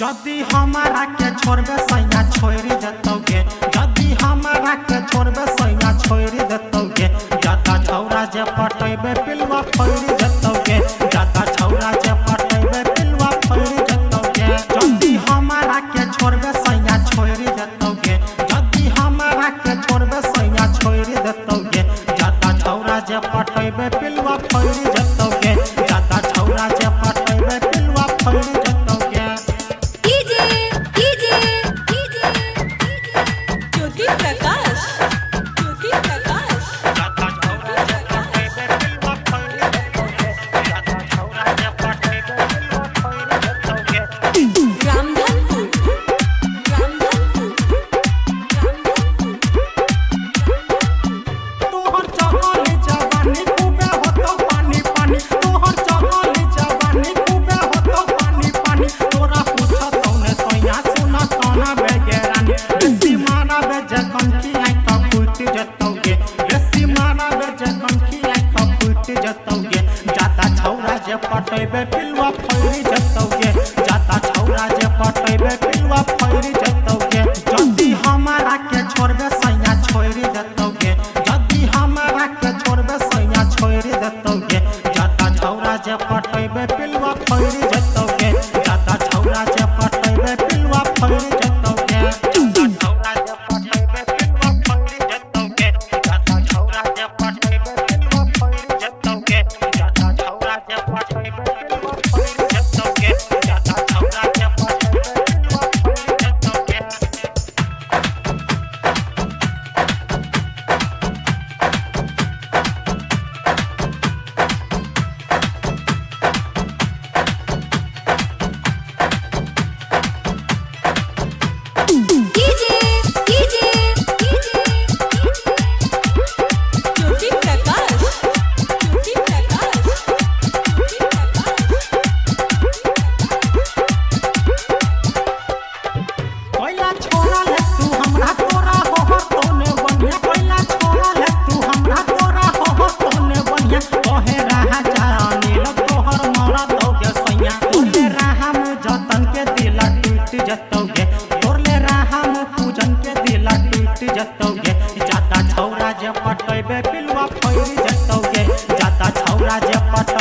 जदि हमारा के छोड़बे सैया छोड़ देतौगे, जदि हमारा के छोड़बे सैया छोड़ देतौगे, जाता छौरा जे पटेबे पिलवा फैर जतौगे, जाता छौरा जे पटेबे पिलवा फैर जतौगे। जदि हमारा के छोड़बे सैया छोड़ देतौगे, जदि हमारा के छोड़बे सैया छोड़ देतौगे, जाता छौरा जे पटेबे पिलवा फैर जतौगे, जाता छौरा जे पटेबे पिलवा fair जतौगे। DJ DJ DJ Jyoti Prakash, Jyoti Prakash, जाता छौरा जे पटेबे पिलवा फैर जतौगे, जाता छौरा जे पटेबे पिलवा फैर जतौगे। रामधनपुर, रामधनपुर, रामधनपुर। तोहर चहल जवानी खूबे होतो पानी पानी, तोहर चहल जवानी खूबे होतो पानी पानी, तोरा पूछतौ ने सैया सुन तना बेगेरानी, बेसी मारबे जखन की आँख फूटि जतौगे, बेसी मारबे जखन की आँख फूटि जतौगे, जाता छौरा जे पटेबे पिलवा फैर जतौगे, जाता छौरा जे पटेबे पिलवा फैर जतौगे। जदि हमारा के छोड़बे सैया छोड़ देतौगे, जदि हमारा के छोड़बे सैया छोड़ देतौगे, जाता छौरा जे पटेबे पिलवा फैर जतौगे, जाता छौरा जे पटेबे पिलवा फैर जतौगे, जाता छौरा जे पटेबे पिलवा फैर जतौगे, जाता छौरा जे पटेबे पिलवा फैर जतौगे, जाता छौरा जे पटेबे पिलवा फैर जतौगे, जाता छौरा जे पटेबे पिलवा fair जतौगे। DJ DJ DJ Jyoti Prakash, Jyoti Prakash, Jyoti Prakash. कोयला छोड़ा ले तू हमरा तोरा हो तोने बढ़िया, कोयला छोड़ा ले तू हमरा तोरा हो तोने बढ़िया, कहे रहा जानी लो तोहर मरा दोगे सैया, तोरले रहा मु जतन के दिला टूट जतौगे, तोरले रहा मु पूजन के दिला टूट जतौगे, जाता छौरा जे पटेबे पिलवा फैर जतौगे, जाता छौरा जे पटेबे